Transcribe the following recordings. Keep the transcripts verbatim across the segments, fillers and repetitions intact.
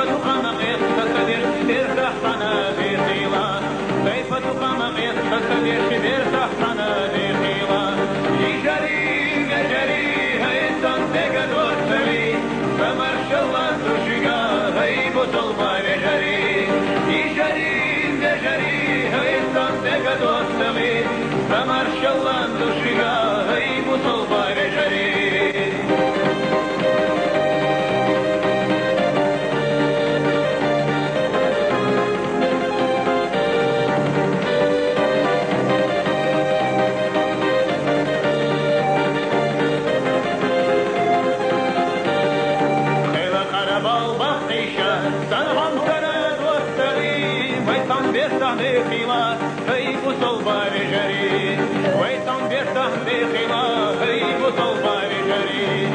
Тухама къецӀ са бер-, бертахь хьана бехила. Тайпа тухама къецӀ са бер-, бертахь хьана бехила. Ижари, вежари, хӀай сан дега доттагӀий, са маршалла ду шуга, хӀай бусалба вежари. Ижари, вежари, хӀай сан дега доттагӀий, са маршалла ду шуга, хӀай бусалба вежари. Хила къарабал бахъиша, сан хьамсара доттагӀий, вай сан бертахь бехила. ХӀай бусалба вежарий, вай сан бертахь бехила, хӀай бусалба вежарий.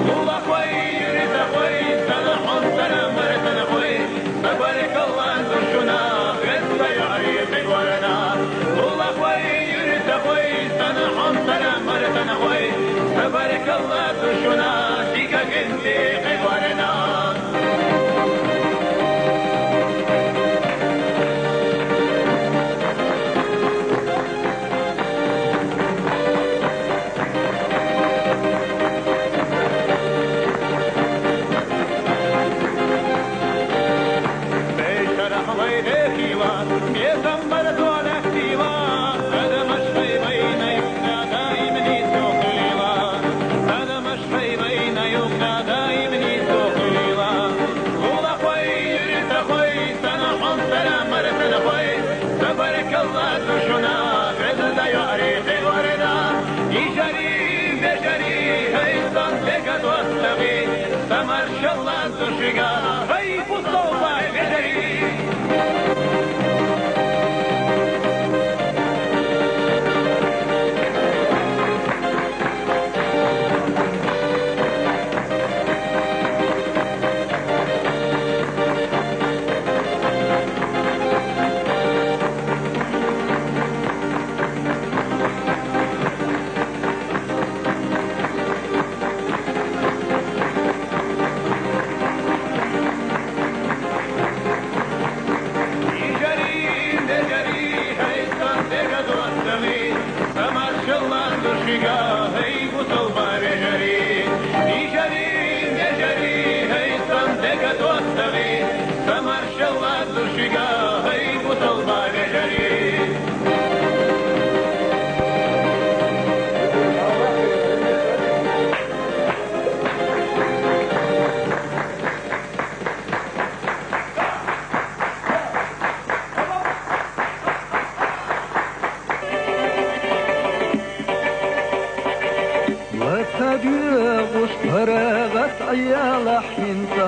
Лулахой, юьртахой, сан хьамсара мартанахой, са баркалла ду шуна, хезна яри хӀай варана. Лулахой, юьртахой, сан хьамсара мартанахой, са баркалла ду шуна, дика генди хӀай варана. Хьай вайна юкъа даимни тухуйла. Лулахой, юьртахой, сан хьамсара мартанахой, са баркалла ду шуна, хезна яри хӀай варана. Ижари, вежари, хӀай сан дега доттагӀий, са маршалла ду шуга, хӀай бусалба вежарий. Ижари, вежари, хӀай сан дега доттагӀий, са маршалла ду шуга, хӀай бусалба вежарий. Ижари, вежари, хӀай сан дега доттагӀий, са маршалла ду шуга, хӀай бусалба вежарий. Ва ца дуьгӀуш паргӀат Ӏела хӀинца.